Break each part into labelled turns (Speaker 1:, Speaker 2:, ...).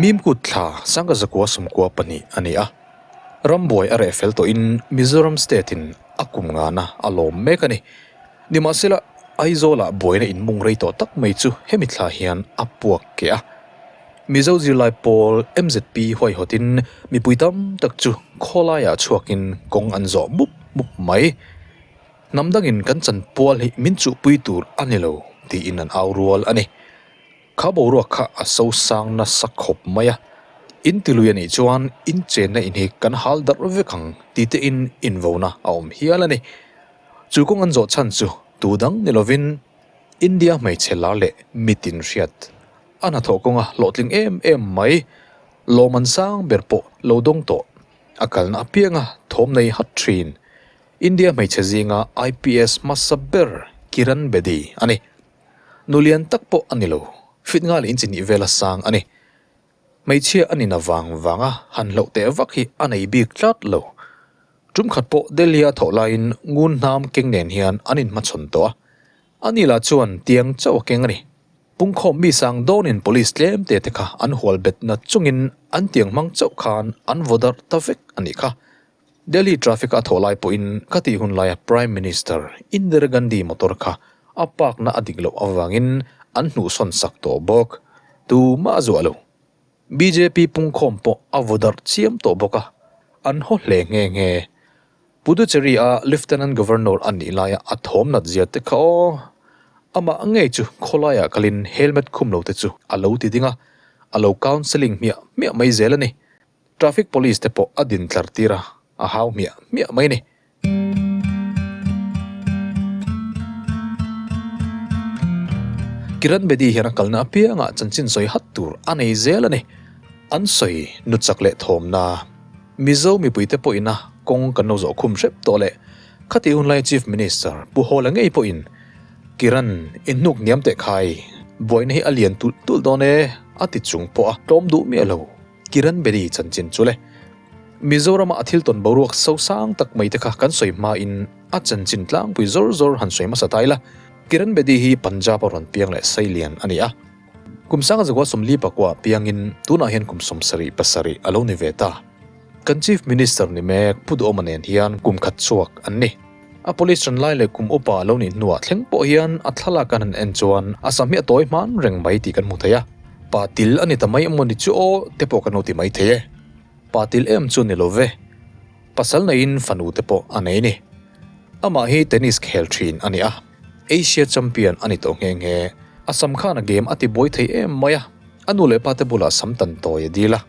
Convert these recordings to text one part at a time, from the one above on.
Speaker 1: Mimkut thla 1912 a ni a. Rambuai a reh fel tawhin Mizoram state-in a kum ngana a lawm mek a ni. Nimahsela, Aizawlah buaina inmung rei tawh tak mai chu hemi thla hian a puak keh a. Mizo zirlai pawl MZP huaihawtin mipui tam tak chu khawlaiah chhuakin kawng an zawh mup mup mai. Hnam dangin kan chanpual hi min chuhpui tur a ni lo tiin an au rual a ni. Kha boruak kha a so sang nasa khawp mai a, in ti lui a nih chuan in chenna in hi kan hal darh vek ang ti tein invona a awm hial a ni. Chu kawng an zawh chhan chu tu dang ni lovin India hmeichhe lar leh mitin hriat a hnathawh kawnga hlawhtling em em mai lawmman sang ber pawh lo dawng tawh a kalna apianga thawm nei hat thin India hmeichhe zinga IPS hmasa ber Kiran Bedi a ni. Nu lian tak pawh a ni lo, fit ngal in chi nih vela sang a ni. Hmeichhia a nin avang vanga han hlauh teh vak hi a nei bik tlat lo. Tum khat pawh Delhi a thawh laiin ngun hnam keng nen hian an inhmachhawn tawh a. Ani lah chuan tiang chauh a keng a ni. Pungkhawm mi sang dawnin police tlem te te kha an hual betna chungin an tiang hmang chauh khan an vaw darh ta vek a nih kha. Delhi traffic a thawh lai pawhin ka tih hun laia Prime Minister Indira Gandhi motor kha a park na a dik loh avangin an hnuhsawn sak tawh bawk. Tumah a zuah lo. Bjp pungkhawm pawh a vaw darh chiam tawh bawk a, an haw hle nghe nghe. Puducherry a Lieutenant Governor a nih laia a thawm nat zia te kha aw! Amah ngei chu khawlaiah kalin helmet khum lo te chu a lo ti ding a, a lo counselling hmiah hmiah mai zel a ni. Traffic Police te pawh a din tlar tir a, a hau hmiah hmiah mai a ni. Kiran Bedi hian a kalna apiangah chanchin sawi hat tur a nei zel a ni. An sawi nu chak leh thawmna Mizo mipuite pawhin a kawng kan lo zawh khum hrep tawh leh khati hunlai Chief Minister Pu Hawla ngei pawhin Kiran inhnuk hniam teh khai buaina hi a lian tulh tulh dawn e a ti chung pawh a tlawm duh miah lo. Kiran Bedi chanchin chu le. Mizorama a thil tawn boruak so sang tak mai te kha kan sawi hmain a chanchin tlangpui zawr zawr han sawi hmasa ta ila. Kiran Bedi hi Punjab a rawn piang leh Sailian a ni a. Kum sanga zakua 74 piangin tunah hian kum 77 a lo ni ve ta. Kan Chief Minister ni mek Pu Duhawma nen hian kum khat chhuak an ni. A police ran lai leh kum upa lo nih hnuah thleng pawh hian a thlalak an han en chuan a sam hi a tawi hman reng mai tih kan hmu thei a. Pa til a ni ta mai emaw ni chu aw te pawh kan lo ti mai thei e. Pa til em chu ni lo ve. Pasal neiin fanu te pawh a nei ni. Amah hi tennis khel thin a ni a. Asia champion a ni tawh nghe nghe. A sam khan a game a ti buai thei em mai a. A nu leh pa te bulah sam tan tawi a dil a.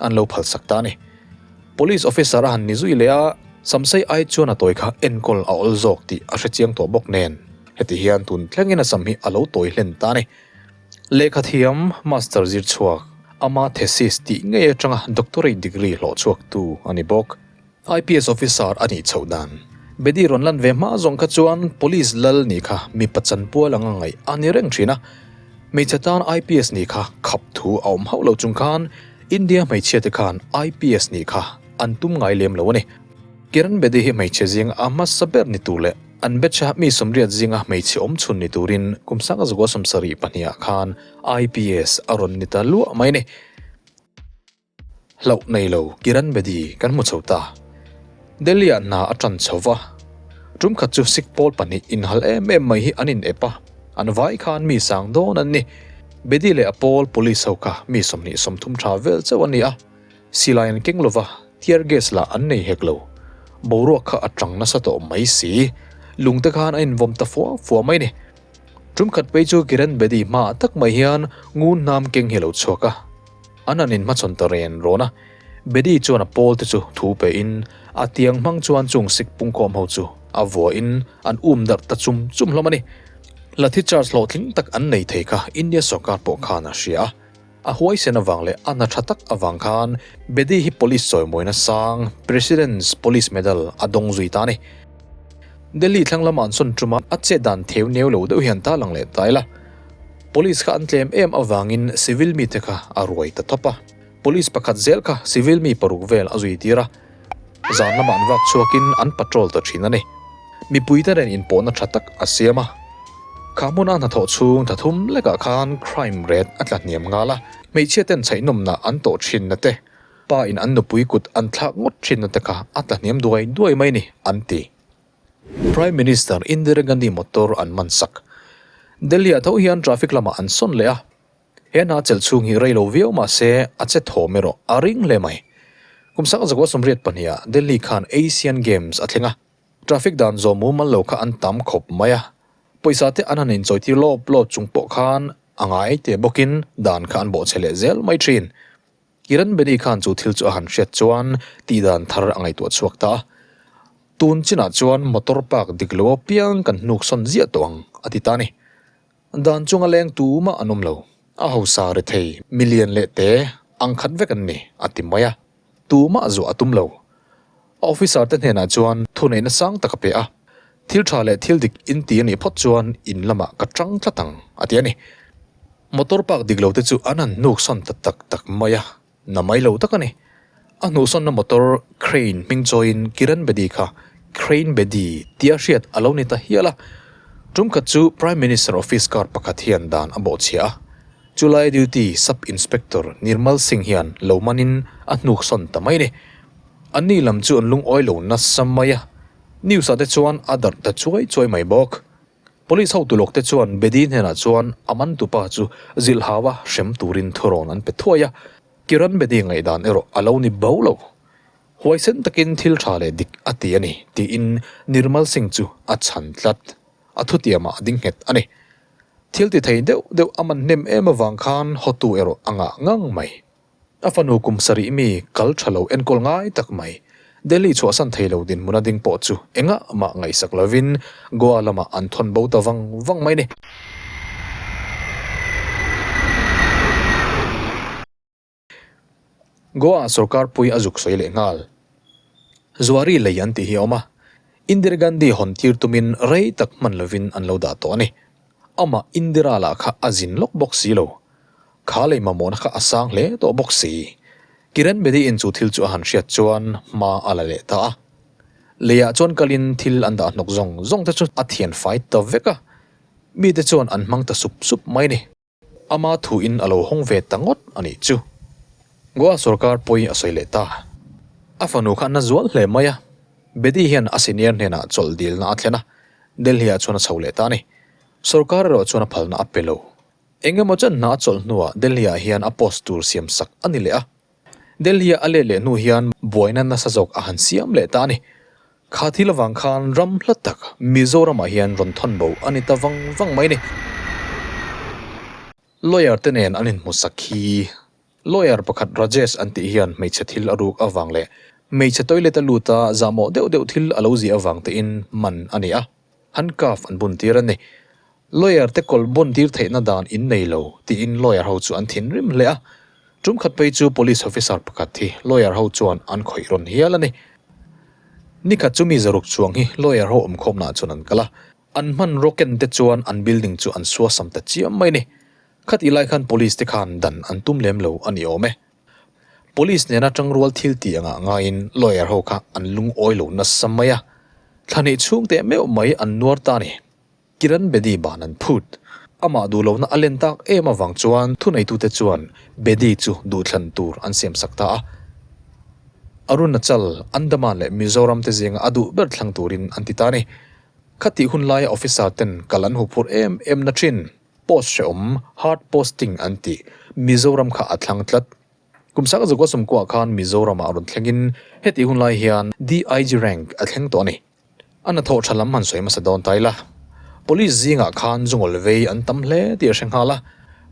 Speaker 1: An lo phalsak ta a ni. Police officer a han ni zui leh a, Samsei ai chuan a tawi kha enkawl a awl zawk tih a hrechiang tawh bawk nen, heti hian tun thlengin a sam hi a lo tawi hlen ta a ni. Lehkhathiam, Master zir chhuak, ama thesis tih ngei atanga doctorate degree hlawh chhuaktu a ni bawk. IPS officer a nih chhoh dan. Bedi rawn lan ve hma zawng kha chuan Police lal nih kha mipa chanpual anga ngaih a ni reng thin a. Hmeichhe tan IPS nih kha khap thu a awm hauh lo chung khan India hmeichhia te khan IPS nih kha an tum ngai lem lo a ni. Kiran Bedi hi hmeichhe zinga a hmasa ber ni tur leh an batch a mi 80 zinga hmeichhe awm chhun ni turin kum 1972 ah khan IPS a rawn ni ta luah mai a ni. Hlauh nei lo Kiran Bedi kan hmu chho ta. Delhi ah hna a tan chho va. Tum khat chu Sikh pawl pahnih inhal em em mai hi an in ep a, an vai khan mi sang dawn an ni. Bedi leh a pawl police ho kha mi 20 30 tha vel chauh an ni a, silai an keng lova, tear gas lah an nei hek lo. Boruak kha a tang nasa tawh mai si. Lungte khan a invawm ta fua fua mai ni. Tum khat phei chu Kiran Bedi hmaah tak mai hian ngun hnam keng hi a lo chhuak a. An an inhmachhawn ta ren rawn a, Bedi chuan a pawl te chu thu pe in a tiang hmang chuan chung sik pungkhawm ho chu a vua in an um darh ta chum chum hlawm a ni. Lathi charge hlawhtling tak an nei thei kha India sawrkar pawh khan a hria a, a huaisen avang leh a hna tha tak avang khan Bedi hi police chawimawina sang President's Police Medal a dawng zui ta a ni. Delhi thlang lama an sawn ṭuma a chet dan theu neu lo deuh hian ta lang leh ta ila. Police kha an tlem em avangin civil mite kha a ruai ta tawp a. Police pakhat zel kha civil mi paruk vel a zui tir a. Zan lamah an vak chhuakin an patrol ta thin a ni. Mipuite nen inpawhna tha tak a siam a. Kha hmuna hnathawh chhung thathum lekah khan crime rate a tla hniam nghal a, hmeichhia ten chhaihnawmna an tawh thinna te, pa in an nupui kut an thlak ngawt thinna te kha a tla hniam duai duai mai ni, an ti. Prime Minister Indira Gandhi motor an man sak. Delhi ah tho hian traffic lamah an sawn leh a, He hna chelh chhung hi rei lo viau mah se a che thawm erawh a ring hle mai. Kum sang zakua 82 ah Delhi khan Asian Games a thleng a, traffic dan zawm mumal lo kha an tam khawp mai a, pawisa te an han inchawitir lawp lawp chung pawh khan a ngai teh bawkin dan kha an bawhchhe leh zel mai thin. Kiran Bedi khan chu thil chu a han hriat chuan tihdan thar a ngaihtuah chhuak ta a, Tun chinah chuan motor park dik lo apiang kan hnuk sawn ziah tawh ang, a ti ta a ni. Dan chunga leng tumah an awm lo. A hausa rethei, milian leh te ang khat vek an ni, a ti mai a. Tumah zuah a tum lo. A officer te hnenah chuan thuneihna sang tak a pe a. Thil tha leh thil dik in ti a nih phawt chuan in lamah ka tang tlat ang, a ti a ni. Motor park dik lo te chu an han hnuk sawn ta tak tak mai a. Na mai lo tak a ni. A hnuhsawnna motor crane hming chawiin Kiran Bedi kha Crane Bedi tia hriat a lo ni ta hial a. Tum khat chu Prime Minister office car pakhat hian dan a bawhchhiah a. Chulai duty Sub Inspector Nirmal Singh hian lo manin a hnuksawn ta mai a ni. Anni lam chu an lungawi lo nasa mai a. News ah te chuan a darh ta chuai chuai mai bawk. Police hotu lawk te chuan Bedi hnenah chuan a mantupa chu zilhhaua hrem turin thurawn an pe thuai a, Kiran Bedi ngaihdan erawh a lo ni bo lo. Huaisen takin thil tha leh dik a ti a ni tiin Nirmal Singh chu a chhan tlat. A thutiamah a ding nghet a ni. Thil ti thei deuh deuh a man hnem em avang khan hotu erawh a ngah ngang mai. A fanu kum sarih mi kal tha lo enkawl ngai tak mai. Delhi chhuahsan thei lo dinhmun a ding pawh chu engah mah ngaihsak lovin Goa lamah an thawn bo ta vang vang mai ni. Goa ah sorkar pui a zuk sawi leh nghal. Zuari lei an tih hi a awm a, Indira Gandhi hawn tir tumin rei tak hman lovin an lo dah tawh a ni. Amah Indira lah kha a zin lawk bawk si lo. Kha lei mamawhna kha a sang hle tawh bawk si. Kiran Bedi-in chu thil chu a han hriat chuan hma a la leh ta a. Leiah chuan kalin thil an dah hnawk zawng zawng te chu a thian fai ta vek a, mite chuan an hmang ta sup sup mai ni. Ama thuin a lo hawng ve ta ngawt a nih chu. Goa sorkar pawi a sawi leh ta. A fanu kha a na zual hle mai a, Bedi hian a senior hnenah chawlh dilna a thlen a, Delhi-ah chuan a chho leh ta a ni. Sorkar erawh chuan a phalna a pe lo. Eng emaw chen hna a chawlh hnuah Delhi-ah hian a post tur siam sak a ni leh a. Delhi-a a let leh hnu hian buaina nasa zawk a han siam leh ta a ni. Kha thil avang khan ram hla tak Mizoramah hian rawn thawn bo a ni ta vang vang mai a ni. Lawyer te nen an inhmu sak hi Lawyer pakhat Rajesh an tih hian hmeichhe thil a ruk avang leh hmeichhe toilet a lut a zahmawh deuh deuh thil a lo ziah avang tein man a ni a. Handcuff an bun tir a ni. Lawyer te kawl bun tir theihna dan in nei lo tiin lawyer ho chu an thinrim hle a. Tum khat phei chu police officer pakhat hi lawyer ho chuan an khawih rawn hial a ni. Nikhat chu mi zaruk chuang hi lawyer ho awmkhawmnaah chuan an kal a. An hmanraw ken te chuan an building chu an suasam ta chiam mai a ni. Khatih lai khan police te khan dan an tum lem lo a ni awm e. Police nena tangrual thil tih angah ngaiin lawyer ho kha an lungawi lo nasa mai a, thla hnih chhung teh meuh mai an nuar ta a ni. Kiran Bedi ban an phut. Amah duh lohna a len tak em avang chuan thuneitute chuan Bedi chu duhthlan tur an siamsak ta a. Arunachal, Andaman leh Mizoram te zinga a duh ber thlang turin an ti ta a ni. Khatih hun laia officer ten kal an huphurh em em na thin. Post hrehawm, hard posting an tih, Mizoram kha a thlang tlat. Kum sang zakua sawmkuah khan Mizoramah a rawn thlengin hetih hun lai hian DIG rank a thleng tawh a ni. A hnathawh tha lam han sawi hmasa dawn ta ila. Police zingah khan zungawl vei an tam hle tih a hre nghal a,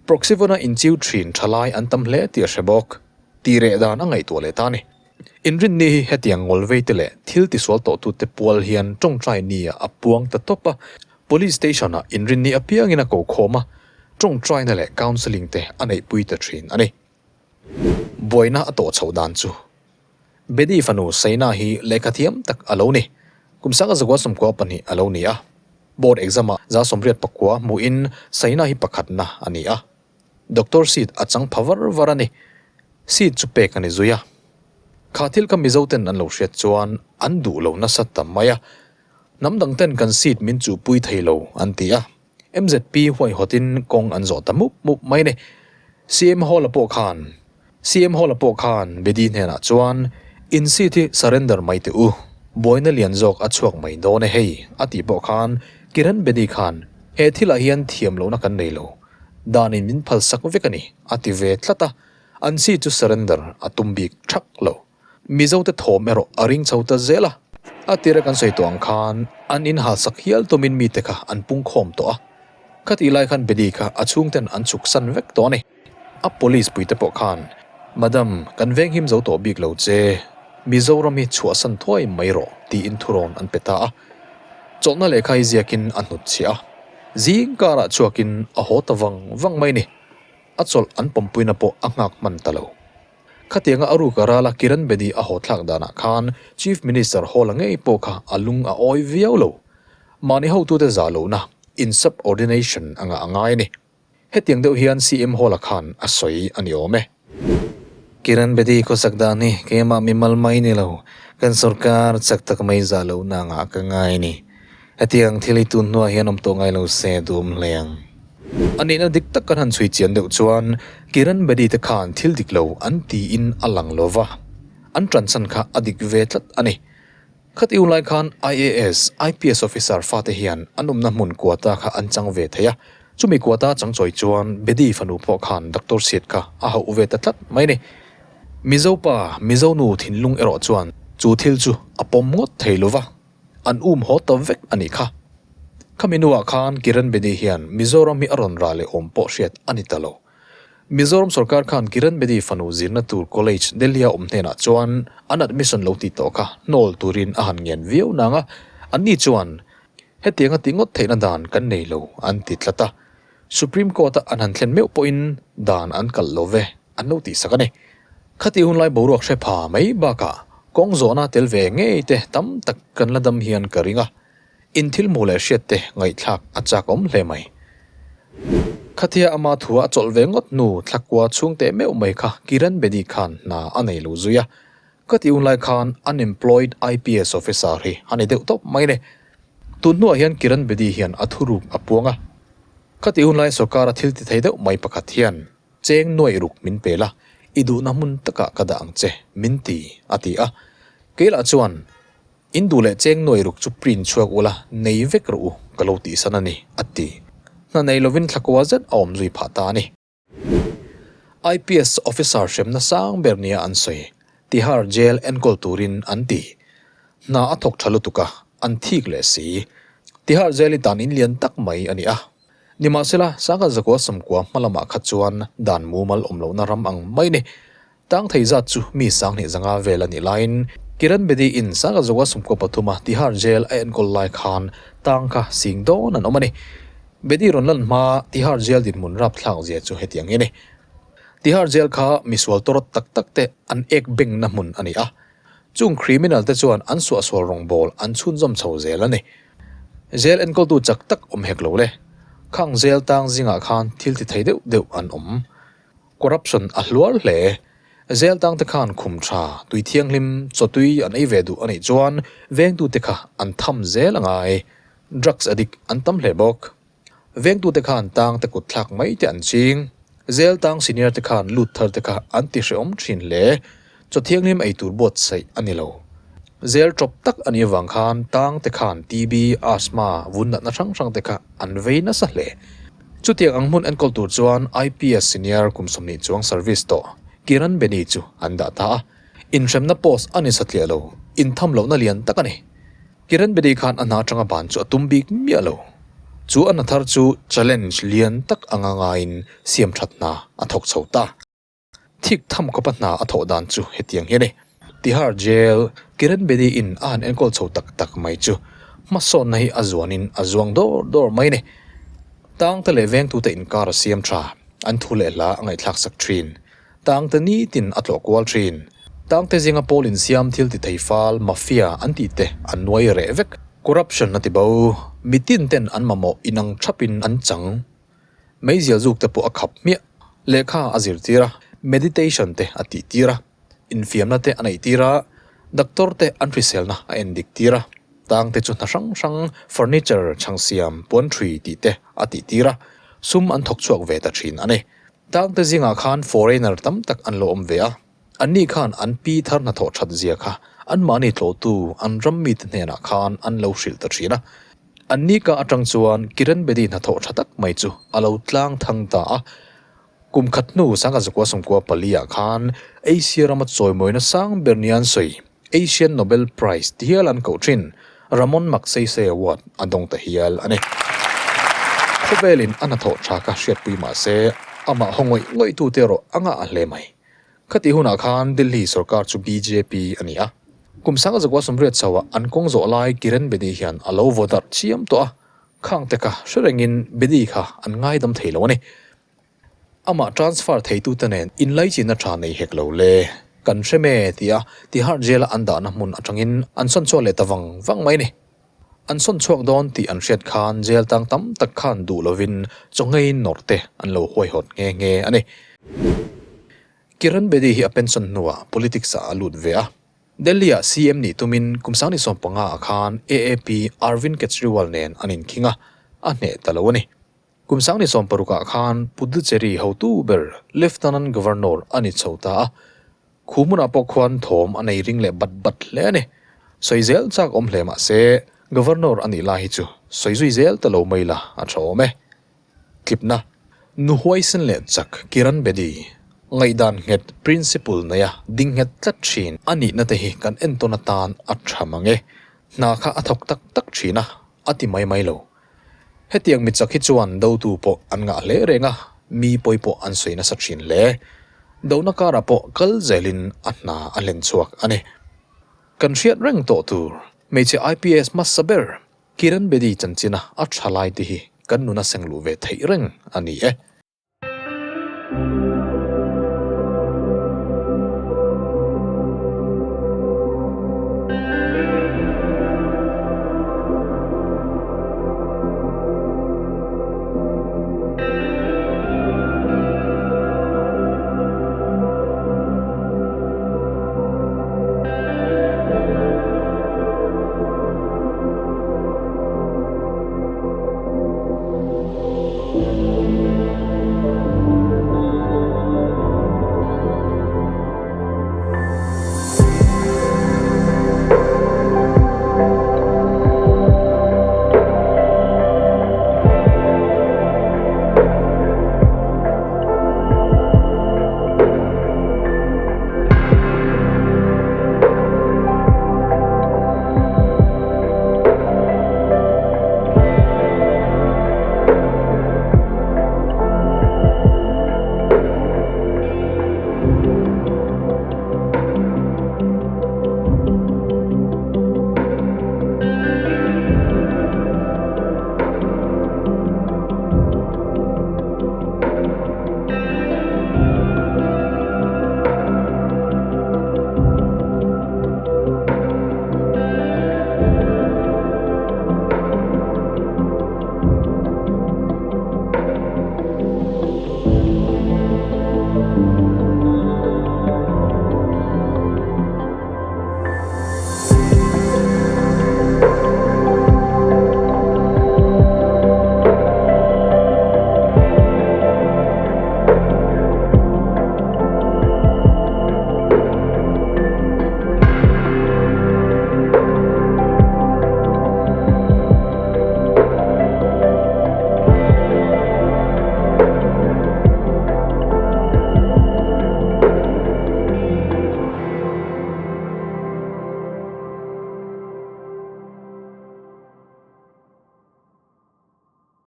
Speaker 1: Proxivon-a inchiu thin tha lai an tam hle tih a hre bawk. Tih reh dan a ngaihtuah leh ta a ni. Inrinni hi hetiang ngawl vei te leh thil tisual tawhtute pual hian tawngtai nia a puang ta tawp a, Police Station-ah inrinni apiangin a ko khawm a, tawngtaina leh counselling te a neihpui ta thin a ni. Buaina a tawh chhoh dan chu Bedi fanu Saina hi lehkha thiam tak a lo ni. Kum sanga zakua 12 a lo ni a, board exam-ah 89 hmuhin Saina hi pakhatna a ni a. Doctor seat a chang pha var var a ni. Seat chu pek a ni zui a. Kha thil kha Mizo ten an lo hriat chuan an duh lo nasa ta mai a. Hnam dang ten kan seat min chuhpui thei lo an ti a. MZP huaihawtin kawng an zawh ta mup mup mai a ni. CM Hall-a pawh khan CM Hall-a pawh khan Bedi hnenah chuan, In seat hi surrender mai teh u, buaina lian zawk a chhuak mai dawn e hei, a tih pawh khan Kiran Bedi khan, He thilah hian thiam lohna kan nei lo, danin min phalsak vek a ni, a ti ve tlat a, an seat chu surrender a tum bik thak lo. Mizote thawm erawh a ring chho ta zel a, a tira kan sawi tawh ang khan an inhalsak hial tumin mite kha an pungkhawm tawh a, khatih lai khan Bedi kha a chhungten an chhuksan vek tawh a ni. A police puite pawh khan, Madam, kan venghim zo tawh bik lo che, Mizoram hi chhuahsan thuai mai rawh, tiin thurawn an pe ta a. Chawlhna lehkha hi ziakin a hnutchhiah a, zing karah chhuakin a haw ta vang vang mai ni. A chawlh an pawmpuina pawh a nghak hman ta lo. Khatianga a ruk a ral a Kiran Bedi a haw thlak danah khan Chief Minister Hawla ngei pawh kha a lung a awi viau lo. Mahni hotute zah lohna, insubordination, anga a ngai a ni. Hetiang deuh hian CM Hawla khan a sawi a ni awm e. Kiran Bedi khawsak dan hi keimah mimal mai ni lo, kan sorkar chak tak mai zah lohna angah ka ngai a ni. Hetiang thil hi tun hnuah hian awm tawh ngai lo se duhawm hle ang. A nihna dik tak kan han chhui chian deuh chuan Kiran Bedi te khan thil dik lo an tiin a lang lo va, an ṭanchhan kha a dik ve tlat a ni. Khat iu lai khan IAS, IPS officer fate hian an awmna hmun quota kha an chang ve thei a, chumi quota chang chawi chuan Bedi fanu pawh khan doctor seat kha a hauh ve ta tlat mai a ni. Mizo pa, Mizo nu thinlung erawh chuan chu thil chu a pawm ngawt thei lo va, an um haw ta vek a nih kha. Khami nuah khan Kiran Bedi hian Mizoram hi a rawn rah leh awm pawh hriat a ni ta lo. Mizoram sorkar khan Kiran Bedi fanu zirna tur college Delhi-a awm hnenah chuan an admission lo ti tawh kha hnawl turin a han ngen viau nang a, anni chuan hetianga ti ngawt theihna dan kan nei lo an ti tlat a, Supreme Court-a an han thlen meuh pawhin dan an kalh lo ve an lo tihsak a ni. Khati hunlai boruak hre pha mai bakah kawng zawhna tel ve ngei te tam tak kan la dam hian ka ring a. In thil hmuh leh hriat te ngaihthlak a chak awm hle mai. Khatia ama thua a chawlh ve ngawt hnu thlakua chhung teh meuh mai kha Kiran Bedi khan hna a nei lo zui a. Ka tih hunlai khan unemployed IPS officer hi a ni deuh tawp mai ni. Tun hnuah hian Kiran Bedi hian a thuruk a puang a. Ka tih hunlai sorkara thil ti thei deuh mai pakhat hian cheng nuaih ruk min pe la, i duhna hmun takah ka dah ang che, min ti, a ti a. Keilah chuan In duh leh cheng nuai ruk chu print chhuak ula, nei vek rawh u, ka lo tihsan a ni, a ti. Hna nei lovin thlakua zet a awm zui phah ta a ni. IPS officer hremna sang ber nia an sawi, Tihar Jail enkawl turin an ti. Hna a thawk tha lutuk a, an thik leh si. Tihar Jail hi dan in lian tak mai a ni a. Nimahsela, Sangha Zakua Sawmkua hma lamah kha chuan dan mumal awm lohna ram ang mai a ni. Tang thei zat chu mi 2000 vel a nih laiin Kiran Bedi in 1000 13 a Tihar Jail a enkawl lai khan tang kha sing dawn an awm a ni. Bedi rawn lan hma Tihar Jail dinhmun rapthlak zia chu hetiang hi a ni. Tihar Jail kha misual tawrawt tak tak te an ek bengna hmun a ni a. Chung criminal te chuan an suahsual rawngbawl an chhunzawm chho zel a ni. Jail enkawltu chak tak awm hek lo le. Khang jail tang zingah khan thil ti thei deuh deuh an awm. Corruption a hluar hle. Zel tangte khan khum tha, tui thianghlim, chaw tui an ei ve duh a nih chuan vengtute kha an tham zel a ngai. Drugs addict an tam hle bawk. Vengtute khan tangte kut thlak mai te an ching. Zel tang senior te khan lut thar te kha an ti hrehawm thin hle. Chaw thianghlim ei tur buatsaih a ni lo. Zel tawp tak a nih avang khan tang te khan TB, Asthma, vun natna hrang hrang te kha an vei nasa hle. Chutiang ang hmun enkawl tur chuan IPS senior kum 20 chuang service tawh Kiran Bedi chu an dah ta a. Inhremna post a ni satliah lo, intham lohna lian tak a ni. Kiran Bedi khan a hna atanga ban chu a tum bik miah lo. Chu a hna thar chu challenge lian tak anga ngaiin siamthat hna a thawk chho ta. Thik tham khawpa hna a thawh dan chu hetiang hi a ni. Tihar Jail, Kiran Bedi in a han enkawl chho tak tak mai chu hmasawnna hi a zuanin a zuang dawr dawr mai a ni. Tangte leh vengtute inkar a siam tha, an thu leh hla a ngaihthlak sak thin. Tangte nitin a tlawh kual thin. Tangte zinga pawl insiam thil ti thei fal, mafia, an tih te an nuai reh vek. Corruption a ti bo, mitin ten an mamawh inang thapin an chang. Meizial zuk te pawh a khap hmiah. Lehkha a zirtir a, meditation te a tihtir a, infiamna te a neihtir a, doctor te an hriselna a endik tir a. Tangte chu hna hrang hrang, furniture, chhang siam, puan ṭhui tih te a tih tir a, sum an thawk chhuak ve ta ṭhin a ni. Tangte zingah khan foreigner tam tak an lo awm ve a, anni khan an pi thar hnathawh ṭhat zia kha anmahni tlawhtu an ram mite hnenah khan an lo hrilh ta ṭhin a. Anni ka aṭang chuan Kiran Bedi hnathawh ṭha tak mai chu a lo tlang thang ta a. Kum khat hnu sangha zakua sawmkua pali ah khan Asia rama chawimawina sang ber nia an sawi, Asian Nobel Prize ti hial an koh thin, Ramon Magsaysay Award a dawng ta hial a ni. Khawvelin a hnathawh tha kha hriatpui mah se, amah haw ngawih ngawih tute erawh a ngah hle mai. Khati hunah khan Delhi sorkar chu bjp a ni a. Kum sangha zakua sawmriat chhoah an kawng zawh lai Kiran Bedi hian a lo vaw darh chiam tawh a, Khangte kha hre rengin Bedi kha an ngaidam thei lo a ni. Amah transfer theitute nen inlaichinna tha nei hek lo le. Kan hre me tia Tihar Jail-a an dahna hmun atangin an sawn chhuak leh ta vang vang mai a ni. An sawn chhuak dawn tih an hriat khan jail tang tam tak khan duh lovin chaw ngeiin nawrh te an lo huaihawt nghe nghe a ni. Kiran Bedi hi a pension hnuah politics-ah a lut ve a. Delhi-ah CM nih tumin kum 2015 ah khan AAP Arvind Kejriwal nen an inkhing a, a hneh ta lo a ni. Kum 2016 ah khan Puducherry hotu ber Lieutenant Governor a ni chho ta a, khu hmunah pawh khuan thawm a nei ring leh bat bat hle a ni. Sawi zel chak awm hle mah se, Governor a nih lai hi chu sawi zui zel ta lo mai la a tha awm e. Tlipna, Nu huaisen leh chak Kiran Bedi, ngaihdan nghet principle neia ding nghet tlat thin a nihna te hi kan entawn atan a tha mang e. Hna kha a thawk tak tak thin a, a ti mai mai lo. Hetiang mi chak hi chuan dotu pawh an ngah hle reng a, mi pawi pawh an sawi nasa thin hle. Dohna karah pawh kal zelin a hna a hlen chhuak a ni. Kan hriat reng tawh tur hmeichhe IPS hmasa ber Kiran Bedi chanchina a tha lai te hi kan nuna seng luh ve theih reng a ni e.